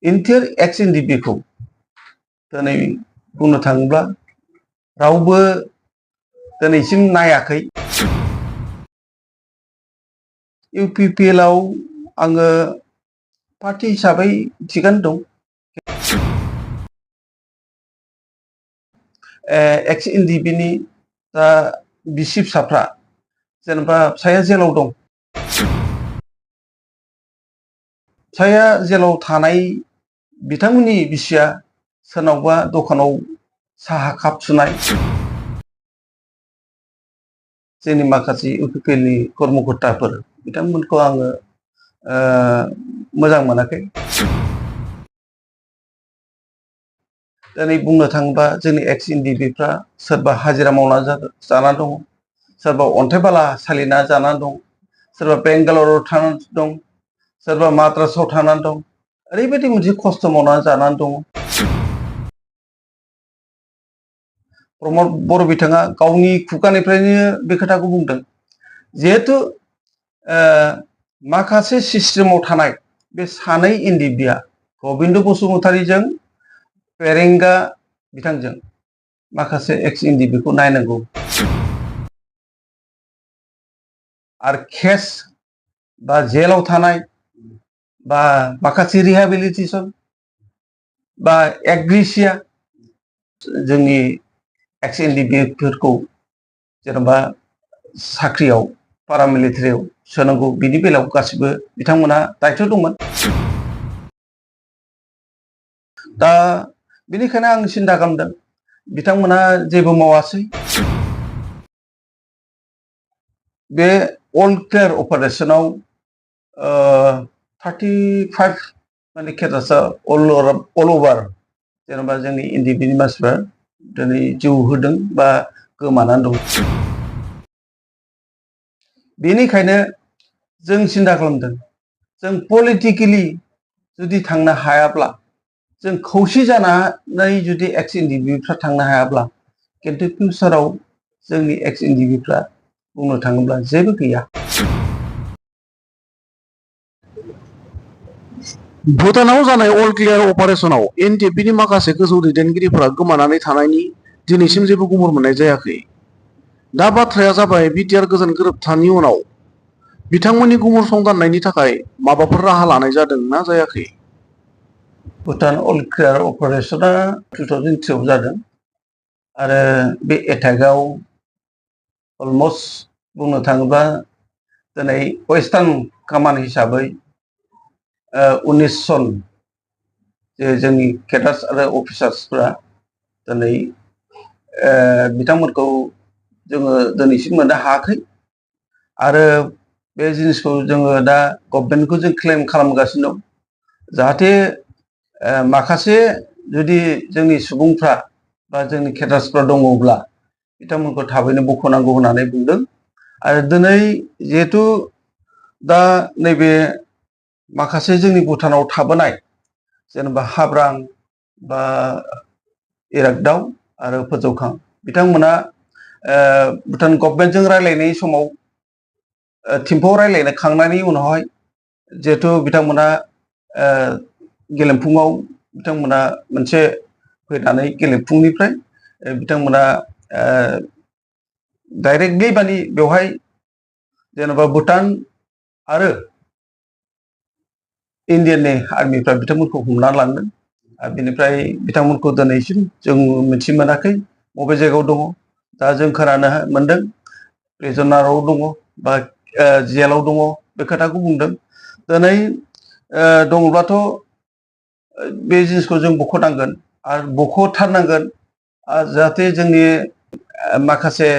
Inter एक्स NDFB खौ दिनै बुंनो थाङोब्ला रावबो दिनैसिम नायाखै। इउपिपिएल आव आङो पार्टी हिसाबै थिगानो दं। एक्स एनडिएफबि नि दा बिसि फिसाफ्रा जेनेबा फिसाया जेलाव दं। फिसाया जेलाव थानाय बिथांमोननि बिसिया सोरनावबा दखानाव साहा काप सुनाय। जोंनि माखासे इउपिपिएल नि कर्मकर्ताफोर बिथांमोनखौ आङो मोजां मोनाखै। दिनै बुंनो थाङोबा जोंनि एक्स एनडिएफबिफ्रा सोरबा हाजिरा मावना जाना दङ, सोरबा अन्थाइ बाला सालिना जाना दं, सोरबा बेंगालराव थानानै दं, सोरबा माद्रासाव थानानै दं। ओरैबायदि मोनसे खस्थ' मावनानै जानानै दङ। प्रमद बर' बिथाङा गावनि खुगानिफ्रायनो बे खोथाखौ बुंदों, जिहेतु माखासे सिस्टेमाव थानाय बे सानै एनडिएफबिआ गबिन्द बसुमतारीजों पेरेंगा बिथांजों माखासे एक्स एनडिएफबिखौ नायनांगौ। आरो केस बा जेलाव थानाय बा माखासे रिहेबिलिटेसन बा एग्रिसिया जोंनि एक्स एनडिएफबिफोरखौ जेनेबा साख्रियाव पारामिलिटारियाव सोनांगौ, बिनि बेलायाव गासिबो बिथांमोनहा दायथ' दंमोन। दा बेनिखायनो आं सिन्था खालामदों बिथांमोनहा जेबो मावासै। बे अल क्लियार अपारेशनाव 35 माने केटासा अल अभार जेनेबा जोंनि एनडिएफबिनि मानसिफ्रा दिनै जिउ होदों बा गोमानानै दं। बेनिखायनो जों सिन्था खालामदों, जों पलिटिकेलि जुदि थांनो हायाब्ला, जों खौसे जानानै जुदि एक्स एनडिएफबिफ्रा थांनो हायाब्ला, किन्तु फिउचाराव जोंनि एक्स एनडिएफबिफ्रा बुंनो थाङोब्ला जेबो गैया। भुटानाव जानाय अल क्लियार अपारेशनाव एनडिएफबिनि माखासे गोजौ दैदेनगिरिफोरा गोमानानै थानायनि दिनैसिम जेबो खबर मोननाय जायाखै। दा बाथ्राया जाबाय, बिटिआर गोजोन गोरोबथानि उनाव बिथांमोननि गुमुर संदाननायनि थाखाय माबाफोर राहा लानाय जादों ना जायाखै? भुटान अल क्लियार अपारेशना 2003 आव जादों आरो बे एटाकआव अलमस्ट बुंनो थाङोब्ला दिनै वेस्टार्न कामान हिसाबै 19 जन जे जोंनि केडार्स आरो अफिसार्सफ्रा दिनै बिथांमोनखौ जोङो दिनैसिम मोननो हायाखै। आरो बे जिनिसखौ जोङो दा गभर्नमेन्टखौ जों क्लेम खालामगासिनो दं, जाहाथे माखासे जुदि जोंनि सुबुंफ्रा बा जोंनि केडार्सफ्रा दङब्ला बिथांमोनखौ थाबैनो बख'नांगौ होननानै बुंदों। आरो दिनै जिहेथु दा नैबे माखासे जोंनि भुटानाव थाबोनाय जेनेबा हाब्रां बा इरागदाव आरो फोजौखां बिथांमोना भुटान गभर्नमेन्टजों रायलायनाय समाव थिम्फुआव रायलायनो खांनायनि उनावहाय जिहेथु बिथांमोना गेलेमफुङाव बिथांमोना मोनसे फैनानै गेलेमफुंनिफ्राय बिथांमोना डाइरेक्टलि माने बेवहाय जेनेबा भुटान आरो इन्डियाननि आर्मिफ्रा बिथांमोनखौ हमना लांदों। बिनिफ्राय बिथांमोनखौ दिनैसिम जों मिथि मोनाखै बबे जायगायाव दङ। दा जों खोनानो मोनदों प्रिजनाराव दङ बा जेलाव दङ, बे खोथाखौ बुंदों। दिनै दङब्लाथ' बे जिनिसखौ जों बख'नांगोन आरो बख'थारनांगोन, जाहाथे जोंनि माखासे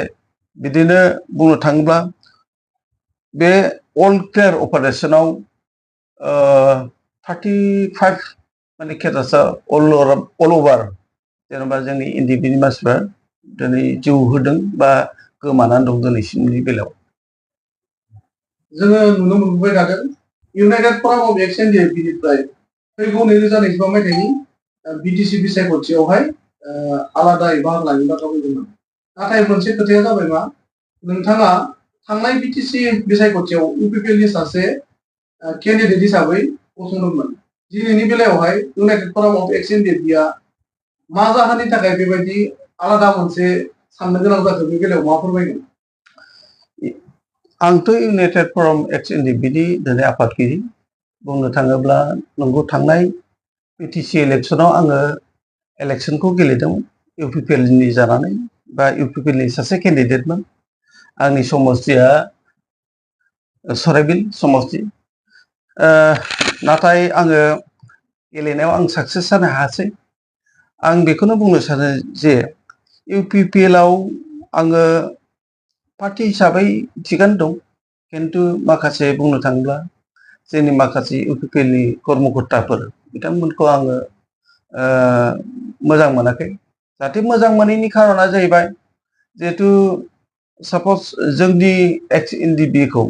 बिदिनो बुंनो थाङोब्ला बे अल क्लियार अपारेशनाव 35 माने केटासा अल अभार जेनेबा जोंनि एनडिएफबिनि मानसिफ्रा दिनै जिउ होदों बा गोमानानै दं दिनैसिमनि बेलायाव। जोङो नुनो मोनबाय थादों इउनाइटेड फराम अफ एक्स एनडिएफबिनिफ्राय फैगौ 2025 मायथाइनि बिटिसि बिसायख'थियावहाय आलादायै बाहागो लानायनि बाथ्रा बुंदोंमोन। नाथाय मोनसे खोथाया जाबाय मा, नोंथाङा थांनाय बिटिसि बिसायख'थियाव इउपिपिएलनि सासे केन्डिडेट हिसाबै गसंदोंमोन। दिनैनि बेलायावहाय इउनाइटेड फराम अफ एक्स एनडिएफबिआ मा जाहोननि थाखाय बेबायदि आलादा मोनसे साननो गोनां जाखो बे बेलायाव मा फोरमायगोन? आंथ' इउनाइटेड फराम एक्स एनडिएफबिनि दिनै आफादगिरि बुंनो थाङोब्ला नंगौ थांनाय पिटिसि इलेक्सनाव आङो इलेक्सनखौ गेलेदोंमोन इउपिपिएलनि जानानै बा इउपिपिएलनि सासे केन्डिडेटमोन। आंनि समस्तिया सराइबिल समस्ति। नाथाय आङो गेलेनायाव आं साक्सेस जानो हायासै। आं बेखौनो बुंनो सानो जे इउपिपिएलआव आङो पार्टी हिसाबै थिगानो दं, खिन्थु माखासे बुंनो थाङोब्ला जोंनि माखासे इउपिपिएलनि कर्मकर्ताफोर बिथांमोनखौ आङो मोजां मोनाखै। जाहाथे मोजां मोनैनि खारना जाहैबाय जिहेतु साप'ज जोंनि एक्स एनडिएफबिखौ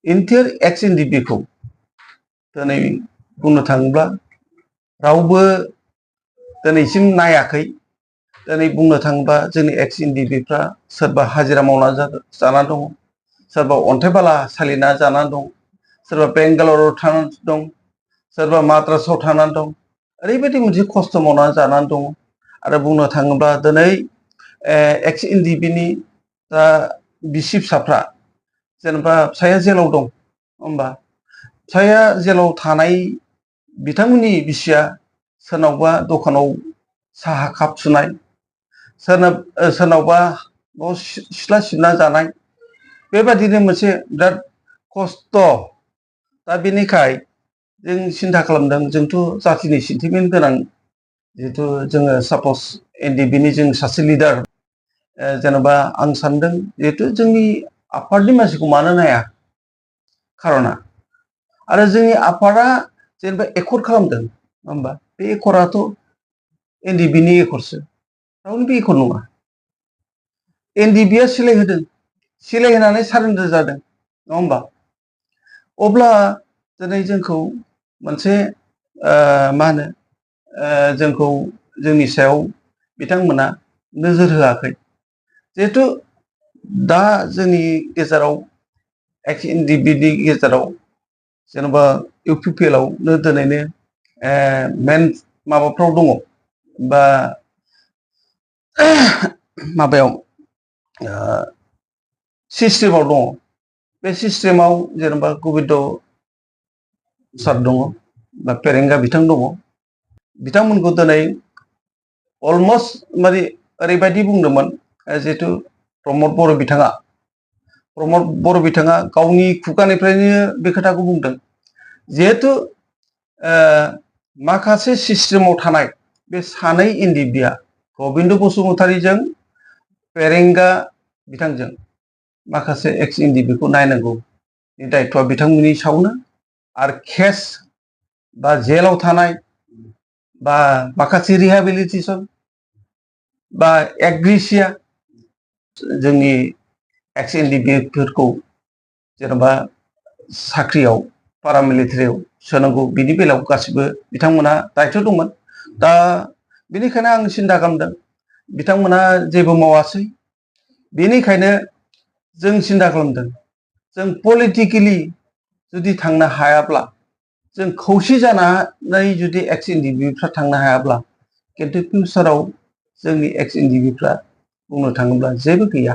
इन्टायर एक्स एनडिएफबिखौ दिनै बुंनो थाङोब्ला रावबो दिनैसिम नायाखै। दिनै बुंनो थाङोब्ला जोंनि एक्स एनडिएफबिफ्रा सोरबा हाजिरा मावना जाना दङ, सोरबा अन्थाइ बाला सालिना जाना दं, सोरबा बेंगालराव थानानै दं, सोरबा माद्रासाव थानानै दं। ओरैबायदि मोनसे खस्थ' मावनानै जानानै दङ। आरो बुंनो थाङोब्ला दिनै एक्स एनडिएफबिनि दा बिसि फिसाफ्रा जेनेबा फिसाया जेलाव दं, होमबा फिसाया जेलाव थानाय बिथांमोननि बिसिया सोरनावबा दखानाव साहा काप सुनाय, सोरनावबा न' सिथ्ला सिबना जानाय, बेबादिनो मोनसे बिराद खस्थ'। दा बेनिखाय जों सिन्था खालामदों, जोंथ' जातिनि सेन्टिमेन्ट गोनां, जिहेथु जोङो साप'ज एनडिएफबिनि जों सासे लिडार, जेनेबा आं सानदों जिहेतु जोंनि आफादनि मानसिखौ मानो नाया खार'ना। आरो जोंनि आफादा जेनेबा एकर्ड खालामदों, होमबा बे एकर्डआथ' एनडिएफबिनि एकर्डसो, रावनिबो एकर्ड नङा। एनडिएफबिआ सिलायहोदों, सिलायहोनानै सारेन्डार जादों, नङा होमबा? अब्ला दिनै जोंखौ मोनसे मा होनो जोंखौ जोंनि सायाव बिथांमोना नोजोर होआखै। जिहेतु दा जोंनि गेजेराव एक्स एनडिएफबिनि गेजेराव जेनेबा इउपिपिएलआवनो दिनैनो मेन माबाफ्राव दङ, बा माबायाव सिस्टेमाव दङ। बे सिस्टेमाव जेनेबा गोबिन्द सार दङ, बा फेरेंगा बिथां दङ। बिथांमोनखौ दिनै अलमस्ट माने ओरैबायदि बुंदोंमोन, जिहेतु प्रमद बर' बिथाङा गावनि खुगानिफ्रायनो बे खोथाखौ बुंदों, जिहेतु माखासे सिस्टेमाव थानाय बे सानै एनडिएफबिआ गबिन्द बसुमतारीजों फेरेंगा बिथांजों माखासे एक्स एनडिएफबिखौ नायनांगौ दायित्वआ बिथांमोननि सायावनो। आरो केस बा जेलाव थानाय बा माखासे रिहेबिलिटेसन बा एग्रिसिया जोंनि एक्स एनडिएफबिफोरखौ जेनेबा साख्रियाव पारामिलिटारियाव सोनांगौ, बिनि बेलायाव गासिबो बिथांमोना दायित्व दंमोन। दा बेनिखायनो आं सिन्था खालामदों, बिथांमोना जेबो मावासै। बेनिखायनो जों सिन्था खालामदों, जों पलिटिकेलि जुदि थांनो हायाब्ला, जों खौसे जानानै जुदि एक्स एनडिएफबिफ्रा थांनो हायाब्ला, खिन्थु फिउचाराव जोंनि एक्स एनडिएफबिफ्रा बुंनो थाङोब्ला जेबो गैया।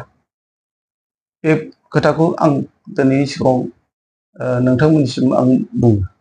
बे खोथाखौ आं दिनैनि सिगाङाव नोंथांमोननिसिम आं बुङो।